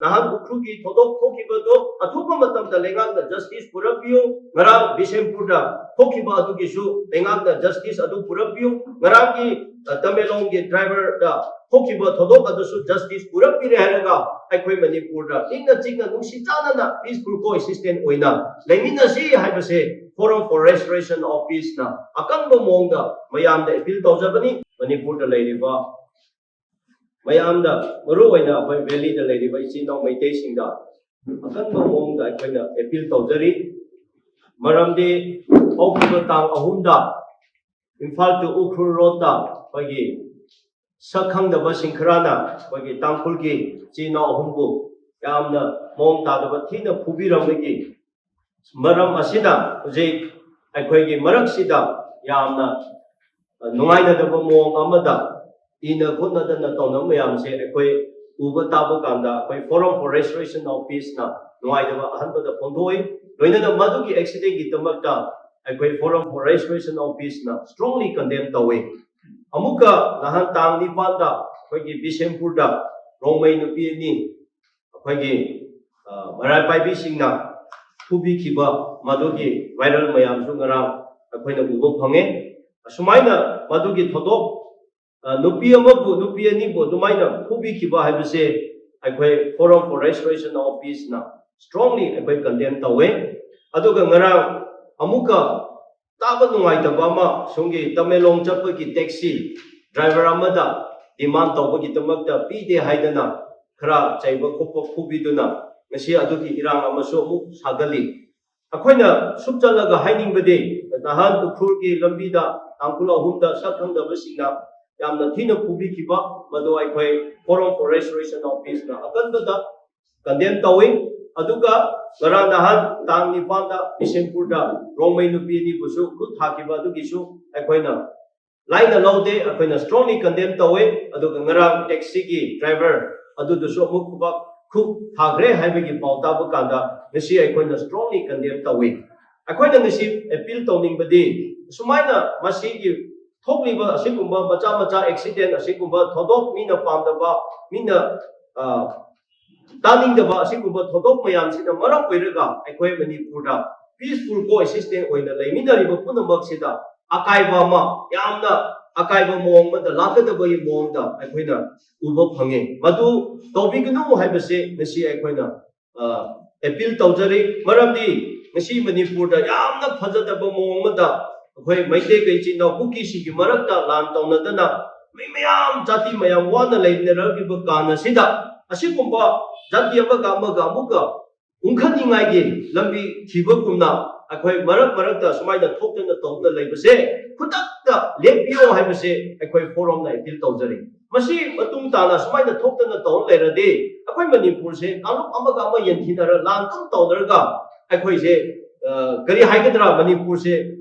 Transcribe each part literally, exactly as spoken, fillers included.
ꯅꯍꯥꯟ ꯎꯈ꯭ꯔꯨꯜꯒꯤ ꯊꯧꯗꯣꯛ ꯊꯣꯛꯈꯤꯕꯗꯣ ꯑꯊꯨꯕ ꯃꯇꯝꯗ ꯂꯩꯉꯥꯛꯅ justice ꯄꯨꯔꯛꯄꯤꯌꯨ꯫ ꯉꯔꯥꯡ ꯕꯤꯁꯦꯝꯄꯨꯔꯗ ꯊꯣꯛꯈꯤꯕ ꯑꯗꯨꯒꯤꯁꯨ ꯂꯩꯉꯥꯛꯅ justice ꯑꯗꯨ ꯄꯨꯔꯛꯄꯤꯌꯨ꯫ ꯉꯔꯥꯡꯒꯤ, ꯑ, ꯇꯃꯦꯡꯂꯣꯡꯒꯤ driverꯗ ꯊꯣꯛꯈꯤꯕ ꯊꯧꯗꯣꯛ ꯑꯗꯨꯁꯨ justice ꯄꯨꯔꯛꯄꯤꯔꯦ ꯍꯥꯏꯔꯒ ꯑꯩꯈꯣꯏ ꯃꯅꯤꯄꯨꯔꯗ ꯏꯪꯅ ꯆꯤꯛꯅ ꯅꯨꯡꯁꯤ ꯆꯥꯟꯅꯅ peaceful coexistence ꯑꯣꯏꯅ ꯂꯩꯃꯤꯟꯅꯁꯤ ꯍꯥꯏꯕꯁꯦ Forum for Restoration of Peaceꯅ ꯑꯀꯟꯕ ꯃꯑꯣꯡꯗ ꯃꯌꯥꯝꯗ appeal ꯇꯧꯖꯕꯅꯤ꯫ ꯃꯅꯤꯄꯨꯔꯗ ꯂꯩꯔꯤꯕ ꯃꯌꯥꯝꯗ, ꯃꯔꯨꯑꯣꯏꯅ ꯑꯩꯈꯣꯏ valleyꯗ ꯂꯩꯔꯤꯕ ꯏꯆꯤꯜ ꯏꯅꯥꯎ ꯃꯩꯇꯩꯁꯤꯡꯗ ꯑꯀꯟꯕ ꯃꯑꯣꯡꯗ ꯑꯩꯈꯣꯏꯅ appeal ꯇꯧꯖꯔꯤ꯫ ꯃꯔꯝꯗꯤ ꯍꯧꯈꯤꯕ ꯇꯥꯡ ꯑꯍꯨꯝꯗ ꯏꯝꯐꯥꯜ to ꯎꯈ꯭ꯔꯨꯜ roadꯇ ꯑꯩꯈꯣꯏꯒꯤ ꯁꯛ ꯈꯪꯗꯕꯁꯤꯡ ꯈꯔꯅ ꯑꯩꯈꯣꯏꯒꯤ ꯇꯥꯡꯈꯨꯜꯒꯤ ꯏꯆꯤꯜ ꯏꯅꯥꯎ ꯑꯍꯨꯝꯕꯨ ꯌꯥꯝꯅ ꯃꯑꯣꯡ ꯇꯥꯗꯕ ꯊꯤꯅ ꯐꯨꯕꯤꯔꯝꯕꯒꯤ ꯃꯔꯝ ꯑꯁꯤꯅ ꯍꯧꯖꯤꯛ ꯑꯩꯈꯣꯏꯒꯤ ꯃꯔꯛꯁꯤꯗ ꯌꯥꯝꯅ ꯅꯨꯡꯉꯥꯏꯅꯗꯕ ꯃꯑꯣꯡ ꯑꯃꯗ ꯏꯅ ꯈꯣꯠꯅꯗꯅ ꯇꯧꯅꯕ ꯃꯌꯥꯝꯁꯦ ꯑꯩꯈꯣꯏ ꯎꯕ ꯇꯥꯕ ꯀꯥꯟꯗ ꯑꯩꯈꯣꯏ Forum for Restoration of Peaceꯅ ꯅꯨꯡꯉꯥꯏꯇꯕ ꯑꯍꯥꯟꯕꯗ ꯐꯣꯡꯗꯣꯛꯏ꯫ ꯂꯣꯏꯅꯅ ꯃꯗꯨꯒꯤ accidentꯀꯤꯗꯃꯛꯇ ꯑꯩꯈꯣꯏ Forum for Restoration of Peaceꯅ strongly condemn ꯇꯧꯏ꯫ ꯑꯃꯨꯛꯀ ꯅꯍꯥꯟ ꯇꯥꯡ ꯅꯤꯄꯥꯟꯗ ꯑꯩꯈꯣꯏꯒꯤ ꯕꯤꯁꯦꯝꯄꯨꯔꯗ ꯔꯣꯡꯃꯩ ꯅꯨꯄꯤ ꯑꯅꯤ ꯑꯩꯈꯣꯏꯒꯤ, ꯑ, ꯃꯔꯥꯜ ꯄꯥꯏꯕꯤꯁꯤꯡꯅ ꯐꯨꯕꯤꯈꯤꯕ ꯃꯗꯨꯒꯤ viral ꯃꯌꯥꯝꯁꯨ ꯉꯔꯥꯡ ꯑꯩꯈꯣꯏꯅ ꯎꯕ ꯐꯪꯉꯦ꯫ ꯑꯁꯨꯃꯥꯏꯅ ꯃꯗꯨꯒꯤ ꯊꯧꯗꯣꯛ, ꯑ, ꯅꯨꯄꯤ ꯑꯃꯕꯨ, ꯅꯨꯄꯤ ꯑꯅꯤꯕꯨ ꯑꯗꯨꯃꯥꯏꯅ ꯐꯨꯕꯤꯈꯤꯕ ꯍꯥꯏꯕꯁꯦ ꯑꯩꯈꯣꯏ Forum for Restoration of Peaceꯅ strongly ꯑꯩꯈꯣꯏ condemn ꯇꯧꯋꯦ꯫ ꯑꯗꯨꯒ ꯉꯔꯥꯡ ꯑꯃꯨꯛꯀ ꯇꯥꯕ ꯅꯨꯡꯉꯥꯏꯇꯕ ꯑꯃ, ꯁꯣꯝꯒꯤ ꯇꯃꯦꯡꯂꯣꯡ ꯆꯠꯄꯒꯤ taxi driver ꯑꯃꯗ demand ꯇꯧꯕꯒꯤꯗꯃꯛꯇ ꯄꯤꯗꯦ ꯍꯥꯏꯗꯅ ꯈꯔ ꯆꯩꯕ ꯈꯣꯠꯄ ꯐꯨꯕꯤꯗꯨꯅ ꯉꯁꯤ ꯑꯗꯨꯒꯤ ꯏꯔꯥꯡ ꯑꯃꯁꯨ ꯑꯃꯨꯛ ꯁꯥꯒꯠꯂꯤ꯫ ꯑꯩꯈꯣꯏꯅ ꯁꯨꯝ ꯆꯠꯂꯒ ꯍꯥꯏꯅꯤꯡꯕꯗꯤ, ꯅꯍꯥꯟ ꯎꯈ꯭ꯔꯨꯜꯒꯤ ꯂꯝꯕꯤꯗ ꯇꯥꯡꯈꯨꯜ ꯑꯍꯨꯝꯗ ꯁꯛ ꯈꯪꯗꯕꯁꯤꯡꯅ ꯌꯥꯝꯅ ꯊꯤꯅ ꯐꯨꯕꯤꯈꯤꯕ, ꯃꯗꯨ ꯑꯩꯈꯣꯏ Forum for Restoration of Peaceꯅ ꯑꯀꯟꯕꯗ condemn ꯇꯧꯏ꯫ ꯑꯗꯨꯒ ꯉꯔꯥꯡ ꯅꯍꯥꯟ ꯇꯥꯡ ꯅꯤꯄꯥꯟꯗ ꯕꯤꯁꯦꯝꯄꯨꯔꯗ ꯔꯣꯡꯃꯩ ꯅꯨꯄꯤ ꯑꯅꯤꯕꯨꯁꯨ ꯈꯨꯠ ꯊꯥꯈꯤꯕ ꯑꯗꯨꯒꯤꯁꯨ ꯑꯩꯈꯣꯏꯅ ꯂꯥꯏꯅ ꯂꯧꯗꯦ, ꯑꯩꯈꯣꯏꯅ strongly condemn ꯇꯧꯋꯦ꯫ ꯑꯗꯨꯒ ꯉꯔꯥꯡ taxiꯒꯤ driver ꯑꯗꯨꯗꯨꯁꯨ ꯑꯃꯨꯛ ꯈꯨꯕꯥꯛ ꯈꯨꯠ ꯊꯥꯈ꯭ꯔꯦ ꯍꯥꯏꯕꯒꯤ ꯄꯥꯎ ꯇꯥꯕ ꯀꯥꯟꯗ ꯉꯁꯤ ꯑꯩꯈꯣꯏꯅ strongly condemn ꯇꯧꯋꯤ꯫ ꯑꯩꯈꯣꯏꯅ ꯉꯁꯤ appeal ꯇꯧꯅꯤꯡꯕꯗꯤ ꯁꯨꯃꯥꯏꯅ ꯃꯁꯤꯒꯤ ꯊꯣꯛꯂꯤꯕ ꯑꯁꯤꯒꯨꯝꯕ ꯃꯆꯥ ꯃꯆꯥ accident, ꯑꯁꯤꯒꯨꯝꯕ ꯊꯧꯗꯣꯛ, ꯃꯤꯅ ꯄꯥꯝꯗꯕ, ꯃꯤꯅ, ꯑ, ꯇꯥꯅꯤꯡꯗꯕ ꯑꯁꯤꯒꯨꯝꯕ ꯊꯧꯗꯣꯛ ꯃꯌꯥꯝꯁꯤꯅ ꯃꯔꯝ ꯑꯣꯏꯔꯒ ꯑꯩꯈꯣꯏ ꯃꯅꯤꯄꯨꯔꯗ peaceful coexistence ꯑꯣꯏꯅ ꯂꯩꯃꯤꯟꯅꯔꯤꯕ ꯄꯨꯝꯅꯃꯛꯁꯤꯗ ꯑꯀꯥꯏꯕ ꯑꯃ, ꯌꯥꯝꯅ ꯑꯀꯥꯏꯕ ꯃꯑꯣꯡ ꯑꯃꯗ ꯂꯥꯛꯀꯗꯕꯒꯤ ꯃꯑꯣꯡꯗ ꯑꯩꯈꯣꯏꯅ ꯎꯕ ꯐꯪꯉꯦ꯫ ꯃꯗꯨ ꯇꯧꯕꯤꯒꯅꯨ ꯍꯥꯏꯕꯁꯦ ꯉꯁꯤ ꯑꯩꯈꯣꯏꯅ ꯑ, appeal ꯇꯧꯖꯔꯤ꯫ ꯃꯔꯝꯗꯤ ꯉꯁꯤ ꯃꯅꯤꯄꯨꯔꯗ ꯌꯥꯝꯅ ꯐꯖꯗꯕ ꯃꯑꯣꯡ ꯑꯃꯗ ꯑꯩꯈꯣꯏ ꯃꯩꯇꯩ ꯏꯆꯤꯟ ꯏꯅꯥꯎ ꯀꯨꯀꯤꯁꯤꯡꯒꯤ ꯃꯔꯛꯇ ꯂꯥꯟ ꯇꯧꯅꯗꯅ ꯃꯤ ꯃꯌꯥꯝ, ꯖꯥꯇꯤ ꯃꯌꯥꯝ ꯋꯥꯅ ꯂꯩꯅꯔꯛꯂꯤꯕ ꯀꯥꯟ ꯑꯁꯤꯗ ꯑꯁꯤꯒꯨꯝꯕ ꯖꯥꯇꯤ ꯑꯃꯒ ꯑꯃꯒ ꯑꯃꯨꯛꯀ ꯎꯪꯈꯠꯅꯤꯡꯉꯥꯏꯒꯤ ꯂꯝꯕꯤ ꯊꯤꯕꯒꯨꯝꯅ ꯑꯩꯈꯣꯏ ꯃꯔꯛ ꯃꯔꯛꯇ ꯁꯨꯃꯥꯏꯅ ꯊꯣꯛꯇꯅ ꯇꯧꯗꯨꯅ ꯂꯩꯕꯁꯦ ꯈꯨꯗꯛꯇ ꯂꯦꯞꯄꯤꯌꯣ ꯍꯥꯏꯕꯁꯦ ꯑꯩꯈꯣꯏ forumꯅ appeal ꯇꯧꯖꯔꯤ꯫ ꯃꯁꯤ ꯃꯇꯨꯡ ꯇꯥꯅ ꯁꯨꯃꯥꯏꯅ ꯊꯣꯛꯇꯅ ꯇꯧꯔ ꯂꯩꯔꯗꯤ ꯑꯩꯈꯣꯏ ꯃꯅꯤꯄꯨꯔꯁꯦ ꯀꯥꯡꯂꯨꯞ ꯑꯃꯒ ꯑꯃ ꯌꯦꯟꯊꯤꯅꯔ ꯂꯥꯟ ꯑꯗꯨꯝ ꯇꯧꯅꯔꯒ ꯑꯩꯈꯣꯏꯁꯦ, ꯑ, ꯀꯔꯤ ꯍꯥꯏꯒꯗ꯭ꯔꯥ, ꯃꯅꯤꯄꯨꯔꯁꯦ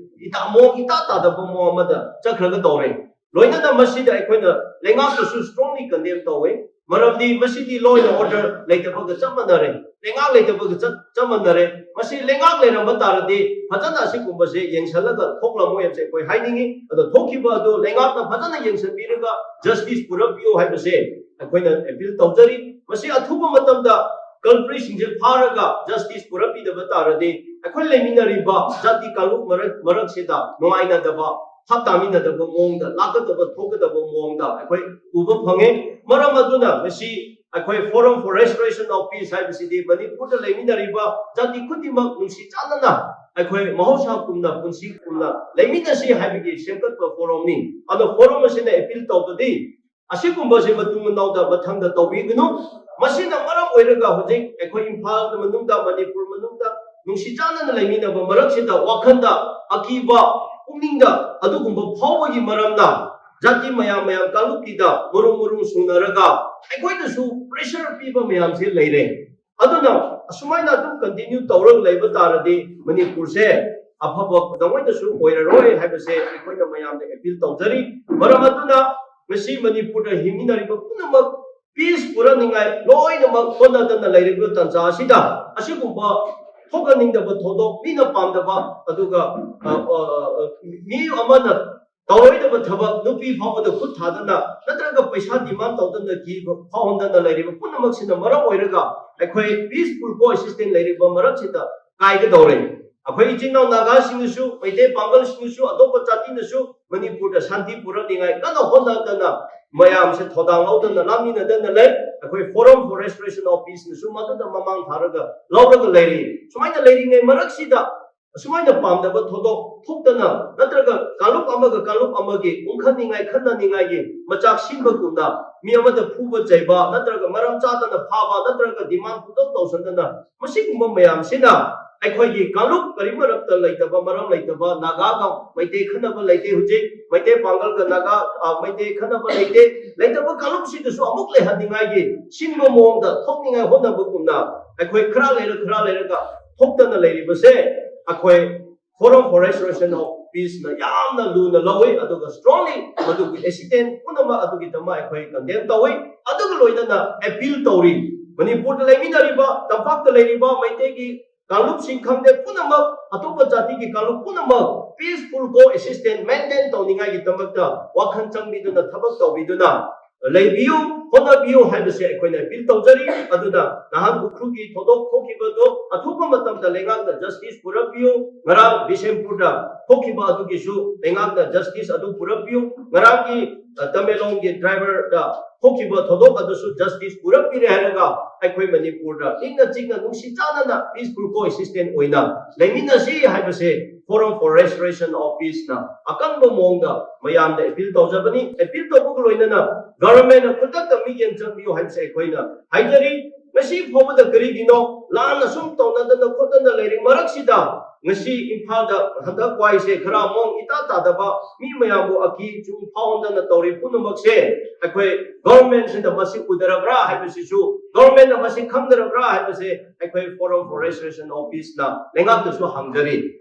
ꯏꯇꯥ-, ꯃꯑꯣꯡ ꯏꯇꯥ ꯇꯥꯗꯕ ꯃꯑꯣꯡ ꯑꯃꯗ ꯆꯠꯈ꯭ꯔꯒ ꯇꯧꯔꯦ꯫ ꯂꯣꯏꯅꯅ ꯃꯁꯤꯗ ꯑꯩꯈꯣꯏꯅ ꯂꯩꯉꯥꯛꯇꯁꯨ strongly condemn ꯇꯧꯋꯦ꯫ ꯃꯔꯝꯗꯤ ꯃꯁꯤꯗꯤ law and order ꯂꯩꯇꯕꯒ ꯆꯞ ꯃꯥꯟꯅꯔꯦ, ꯂꯩꯉꯥꯛ ꯂꯩꯇꯕꯒ ꯆꯞ, ꯆꯞ ꯃꯥꯟꯅꯔꯦ꯫ ꯃꯁꯤ ꯂꯩꯉꯥꯛ ꯂꯩꯔꯝꯕ ꯇꯥꯔꯗꯤ ꯐꯖꯅ ꯑꯁꯤꯒꯨꯝꯕꯁꯦ ꯌꯦꯡꯁꯤꯜꯂꯒ ꯊꯣꯛꯂꯝꯃꯣꯏ ꯍꯥꯏꯕꯁꯦ ꯑꯩꯈꯣꯏ ꯍꯥꯏꯅꯤꯡꯉꯤ꯫ ꯑꯗꯣ ꯊꯣꯛꯈꯤꯕ ꯑꯗꯨ ꯂꯩꯉꯥꯛꯅ ꯐꯖꯅ ꯌꯦꯡꯁꯤꯟꯕꯤꯔꯒ justice ꯄꯨꯔꯛꯄꯤꯌꯨ ꯍꯥꯏꯕꯁꯦ ꯑꯩꯈꯣꯏꯅ appeal ꯇꯧꯖꯔꯤ꯫ ꯃꯁꯤ ꯑꯊꯨꯕ ꯃꯇꯝꯗ culpritꯁꯤꯡꯁꯦ ꯐꯥꯔꯒ justice ꯄꯨꯔꯛꯄꯤꯗꯕ ꯇꯥꯔꯗꯤ ꯑꯩꯈꯣꯏ ꯂꯩꯃꯤꯟꯅꯔꯤꯕ ꯖꯥꯇꯤ ꯀꯥꯡꯂꯨꯞ ꯃꯔꯛ, ꯃꯔꯛꯁꯤꯗ ꯅꯨꯡꯉꯥꯏꯅꯗꯕ, ꯊꯥꯞ ꯇꯥꯃꯤꯟꯅꯗꯕ ꯃꯑꯣꯡꯗ, ꯂꯥꯛꯀꯗꯕ ꯊꯣꯛꯀꯗꯕ ꯃꯑꯣꯡꯗ ꯑꯩꯈꯣꯏ ꯎꯕ ꯐꯪꯉꯦ꯫ ꯃꯔꯝ ꯑꯗꯨꯅ ꯉꯁꯤ ꯑꯩꯈꯣꯏ Forum for Restoration of Peace ꯍꯥꯏꯕꯁꯤꯗꯤ ꯃꯅꯤꯄꯨꯔꯗ ꯂꯩꯃꯤꯟꯅꯔꯤꯕ ꯖꯥꯇꯤ ꯈꯨꯗꯤꯡꯃꯛ ꯅꯨꯡꯁꯤ ꯆꯥꯟꯅꯅ ꯑꯩꯈꯣꯏ ꯃꯍꯧꯁꯥ ꯀꯨꯝꯅ, ꯄꯨꯟꯁꯤ ꯀꯨꯝꯅ ꯂꯩꯃꯤꯟꯅꯁꯤ ꯍꯥꯏꯕꯒꯤ ꯁꯦꯝꯒꯠꯄ forumꯅꯤ꯫ ꯑꯗꯣ forum ꯑꯁꯤꯅ appeal ꯇꯧꯕꯗꯤ ꯑꯁꯤꯒꯨꯝꯕꯁꯤ ꯃꯇꯨꯡ ꯃꯅꯥꯎꯗ ꯃꯊꯪꯗ ꯇꯧꯕꯤꯒꯅꯨ꯫ ꯃꯁꯤꯅ ꯃꯔꯝ ꯑꯣꯏꯔꯒ ꯍꯧꯖꯤꯛ ꯑꯩꯈꯣꯏ ꯏꯝꯐꯥꯜ ꯃꯅꯨꯡꯗ, ꯃꯅꯤꯄꯨꯔ ꯃꯅꯨꯡꯗ ꯅꯨꯡꯁꯤ ꯆꯥꯟꯅꯅ ꯂꯩꯃꯤꯟꯅꯕ ꯃꯔꯛꯁꯤꯗ ꯋꯥꯈꯜꯗ ꯑꯀꯤꯕ, ꯄꯨꯛꯅꯤꯡꯗ ꯑꯗꯨꯒꯨꯝꯕ ꯐꯥꯎꯕꯒꯤ ꯃꯔꯝꯅ ꯖꯥꯇꯤ ꯃꯌꯥꯝ ꯃꯌꯥꯝ ꯀꯥꯡꯂꯨꯞꯀꯤꯗ ꯃꯔꯨꯝ ꯃꯔꯨꯝ ꯁꯨꯅꯔꯒ ꯑꯩꯈꯣꯏꯗꯁꯨ pressure ꯄꯤꯕ ꯃꯌꯥꯝꯁꯦ ꯂꯩꯔꯦ꯫ ꯑꯗꯨꯅ ꯑꯁꯨꯃꯥꯏꯅ ꯑꯗꯨꯝ continue ꯇꯧꯔꯒ ꯂꯩꯕ ꯇꯥꯔꯗꯤ ꯃꯅꯤꯄꯨꯔꯁꯦ ꯑꯐꯕ ꯀꯩꯗꯧꯉꯩꯗꯁꯨ ꯑꯣꯏꯔꯔꯣꯏ ꯍꯥꯏꯕꯁꯦ ꯑꯩꯈꯣꯏꯅ ꯃꯌꯥꯝꯗ appeal ꯇꯧꯖꯔꯤ꯫ ꯃꯔꯝ ꯑꯗꯨꯅ ꯉꯁꯤ ꯃꯅꯤꯄꯨꯔꯗ ꯍꯤꯡꯃꯤꯟꯅꯔꯤꯕ ꯄꯨꯝꯅꯃꯛ peace ꯄꯨꯔꯛꯅꯤꯡꯉꯥꯏ ꯂꯣꯏꯅꯃꯛ ꯍꯣꯠꯅꯗꯅ ꯂꯩꯔꯤꯕ ꯇꯥꯟꯖꯥ ꯑꯁꯤꯗ ꯑꯁꯤꯒꯨꯝꯕ ꯊꯣꯛꯍꯟꯅꯤꯡꯗꯕ ꯊꯧꯗꯣꯛ, ꯃꯤꯅ ꯄꯥꯝꯗꯕ, ꯑꯗꯨꯒ, ꯑ, ꯑ, ꯑ, ꯃꯤ ꯑꯃꯅ ꯇꯧꯔꯣꯏꯗꯕ ꯊꯕꯛ, ꯅꯨꯄꯤ ꯐꯥꯎꯕꯗ ꯈꯨꯠ ꯊꯥꯗꯅ ꯅꯠꯇ꯭ꯔꯒ ꯄꯩꯁꯥ demand ꯇꯧꯗꯅ ꯀꯤꯕ ꯐꯥꯎꯍꯟꯗꯅ ꯂꯩꯔꯤꯕ ꯄꯨꯝꯅꯃꯛꯁꯤꯅ ꯃꯔꯝ ꯑꯣꯏꯔꯒ ꯑꯩꯈꯣꯏ peaceful coexistence ꯂꯩꯔꯤꯕ ꯃꯔꯛꯁꯤꯗ ꯀꯥꯏꯒꯗꯧꯔꯦ꯫ ꯑꯩꯈꯣꯏ ꯏꯆꯤꯟ ꯏꯅꯥꯎ ꯅꯥꯒꯥꯁꯤꯡꯅꯁꯨ, ꯃꯩꯇꯩ ꯄꯥꯡꯒꯜꯁꯤꯡꯅꯁꯨ, ꯑꯇꯣꯞꯄ ꯖꯥꯇꯤꯅꯁꯨ ꯃꯅꯤꯄꯨꯔꯗ ꯁꯥꯟꯇꯤ ꯄꯨꯔꯛꯅꯤꯡꯉꯥꯏ ꯀꯟꯅ ꯍꯣꯠꯅꯗꯅ, ꯃꯌꯥꯝꯁꯦ ꯊꯧꯗꯥꯡ ꯂꯧꯗꯅ ꯂꯥꯡꯃꯤꯟꯅꯗꯅ ꯂꯩ꯫ ꯑꯩꯈꯣꯏ Forum for Restoration of Peace ꯅꯁꯨ ꯃꯗꯨꯗ ꯃꯃꯥꯡ ꯊꯥꯔꯒ ꯂꯧꯔꯒ ꯂꯩꯔꯤ꯫ ꯁꯨꯃꯥꯏꯅ ꯂꯩꯔꯤꯉꯩ ꯃꯔꯛꯁꯤꯗ ꯑꯁꯨꯃꯥꯏꯅ ꯄꯥꯝꯗꯕ ꯊꯧꯗꯣꯛ ꯊꯣꯛꯇꯅ, ꯅꯠꯇ꯭ꯔꯒ ꯀꯥꯡꯂꯨꯞ ꯑꯃꯒ ꯀꯥꯡꯂꯨꯞ ꯑꯃꯒꯤ ꯎꯪꯈꯠꯅꯤꯡꯉꯥꯏ, ꯈꯠꯅꯅꯤꯡꯉꯥꯏꯒꯤ ꯃꯆꯥꯛ ꯁꯤꯟꯕꯒꯨꯝꯅ, ꯃꯤ ꯑꯃꯗ ꯐꯨꯕ ꯆꯩꯕ, ꯅꯠꯇ꯭ꯔꯒ ꯃꯔꯝ ꯆꯥꯗꯅ ꯐꯥꯕ, ꯅꯠꯇ꯭ꯔꯒ demand ꯄꯨꯡꯇꯧ ꯇꯧꯁꯟꯗꯅ, ꯃꯁꯤꯒꯨꯝꯕ ꯃꯌꯥꯝꯁꯤꯅ ꯑꯩꯈꯣꯏꯒꯤ ꯀꯥꯡꯂꯨꯞ ꯀꯔꯤ ꯃꯔꯛꯇ ꯂꯩꯇꯕ, ꯃꯔꯝ ꯂꯩꯇꯕ, ꯅꯥꯒꯥꯒ ꯃꯩꯇꯩ ꯈꯠꯅꯕ ꯂꯩꯇꯦ ꯍꯧꯖꯤꯛ, ꯃꯩꯇꯩ ꯄꯥꯡꯒꯜꯒ ꯅꯥꯒꯥ, ꯑ, ꯃꯩꯇꯩ ꯈꯠꯅꯕ ꯂꯩꯇꯦ, ꯂꯩꯇꯕ ꯀꯥꯡꯂꯨꯞꯁꯤꯗꯁꯨ ꯑꯃꯨꯛ ꯂꯩꯍꯟꯅꯤꯡꯉꯥꯏꯒꯤ ꯁꯤꯟꯕ ꯃꯑꯣꯡꯗ ꯊꯣꯛꯅꯤꯡꯉꯥꯏ ꯍꯣꯠꯅꯕꯒꯨꯝꯅ, ꯑꯩꯈꯣꯏ ꯈꯔ ꯂꯩꯔ ꯈꯔ ꯂꯩꯔꯒ ꯊꯣꯛꯇꯅ ꯂꯩꯔꯤꯕꯁꯦ, ꯑꯩꯈꯣꯏ Forum for Restoration of Peace ꯅ ꯌꯥꯝꯅ ꯂꯨꯅ ꯂꯧꯏ, ꯑꯗꯨꯒ strongly ꯃꯗꯨꯒꯤ accident ꯄꯨꯝꯅꯃꯛ ꯑꯗꯨꯒꯤꯗꯃꯛ ꯑꯩꯈꯣꯏ condemn ꯇꯧꯏ꯫ ꯑꯗꯨꯒ ꯂꯣꯏꯅꯅ appeal ꯇꯧꯔꯤ, ꯃꯅꯤꯄꯨꯔꯗ ꯂꯩꯃꯤꯟꯅꯔꯤꯕ, ꯇꯝꯄꯥꯛꯇ ꯂꯩꯔꯤꯕ ꯃꯩꯇꯩꯒꯤ ꯀꯥꯡꯂꯨꯞꯁꯤꯡ ꯈꯪꯗꯦ, ꯄꯨꯝꯅꯃꯛ, ꯑꯇꯣꯞꯄ ꯖꯥꯇꯤꯒꯤ ꯀꯥꯡꯂꯨꯞ ꯄꯨꯝꯅꯃꯛ peaceful coexistence maintain ꯇꯧꯅꯤꯡꯉꯥꯏꯒꯤꯗꯃꯛꯇ ꯋꯥꯈꯜ ꯆꯪꯕꯤꯗꯨꯅ, ꯊꯕꯛ ꯇꯧꯕꯤꯗꯨꯅ ꯂꯩꯕꯤꯌꯨ, ꯍꯣꯠꯅꯕꯤꯌꯨ ꯍꯥꯏꯕꯁꯦ ꯑꯩꯈꯣꯏꯅ appeal ꯇꯧꯖꯔꯤ꯫ ꯑꯗꯨꯅ ꯅꯍꯥꯟ ꯎꯈ꯭ꯔꯨꯜꯒꯤ ꯊꯧꯗꯣꯛ ꯊꯣꯛꯈꯤꯕꯗꯣ ꯑꯊꯨꯕ ꯃꯇꯝꯗ ꯂꯩꯉꯥꯛꯅ justice ꯄꯨꯔꯛꯄꯤꯌꯨ꯫ ꯉꯔꯥꯡ ꯕꯤꯁꯦꯝꯄꯨꯔꯗ ꯊꯣꯛꯈꯤꯕ ꯑꯗꯨꯒꯤꯁꯨ ꯂꯩꯉꯥꯛꯅ justice ꯑꯗꯨ ꯄꯨꯔꯛꯄꯤꯌꯨ꯫ ꯉꯔꯥꯡꯒꯤ, ꯑ, ꯇꯃꯦꯡꯂꯣꯡꯒꯤ driver ꯗ ꯊꯣꯛꯈꯤꯕ ꯊꯧꯗꯣꯛ ꯑꯗꯨꯁꯨ justice ꯄꯨꯔꯛꯄꯤꯔꯦ ꯍꯥꯏꯔꯒ ꯑꯩꯈꯣꯏ ꯃꯅꯤꯄꯨꯔꯗ ꯏꯪꯅ ꯆꯤꯛꯅ ꯅꯨꯡꯁꯤ ꯆꯥꯟꯅꯅ peaceful coexistence ꯑꯣꯏꯅ ꯂꯩꯃꯤꯟꯅꯁꯤ ꯍꯥꯏꯕꯁꯦ Forum for Restoration of Peace ꯅ ꯑꯀꯟꯕ ꯃꯑꯣꯡꯗ ꯃꯌꯥꯝꯗ appeal ꯇꯧꯖꯕꯅꯤ꯫ Appeal ꯇꯧꯕꯒ ꯂꯣꯏꯅꯅ government ꯅ ꯈꯨꯗꯛꯇ ꯃꯤꯠꯌꯦꯡ ꯆꯪꯕꯤꯌꯨ ꯍꯥꯏꯕꯁꯦ ꯑꯩꯈꯣꯏꯅ ꯍꯥꯏꯖꯔꯤ꯫ ꯉꯁꯤ ꯐꯥꯎꯕꯗ ꯀꯔꯤꯒꯤꯅꯣ ꯂꯥꯟꯅ ꯁꯨꯝ ꯇꯧꯅꯗꯅ ꯈꯣꯠꯇꯅ ꯂꯩꯔꯤ ꯃꯔꯛꯁꯤꯗ ꯉꯁꯤ ꯏꯝꯐꯥꯜꯗ ꯍꯟꯗꯛ ꯋꯥꯏꯁꯦ ꯈꯔ ꯃꯑꯣꯡ ꯏꯇꯥ ꯇꯥꯗꯕ, ꯃꯤ ꯃꯌꯥꯝꯕꯨ ꯑꯀꯤ ꯆꯨꯡ ꯐꯥꯎꯍꯟꯗꯅ ꯇꯧꯔꯤ ꯄꯨꯝꯅꯃꯛꯁꯦ ꯑꯩꯈꯣꯏ government ꯁꯤꯅ ꯃꯁꯤ ꯎꯗꯔꯕ꯭ꯔꯥ ꯍꯥꯏꯕꯁꯤꯁꯨ, government ꯅ ꯃꯁꯤ ꯈꯪꯗꯔꯕ꯭ꯔꯥ ꯍꯥꯏꯕꯁꯦ ꯑꯩꯈꯣꯏ Forum for Restoration of Peace ꯅ ꯂꯩꯉꯥꯛꯇꯁꯨ ꯍꯪꯖꯔꯤ꯫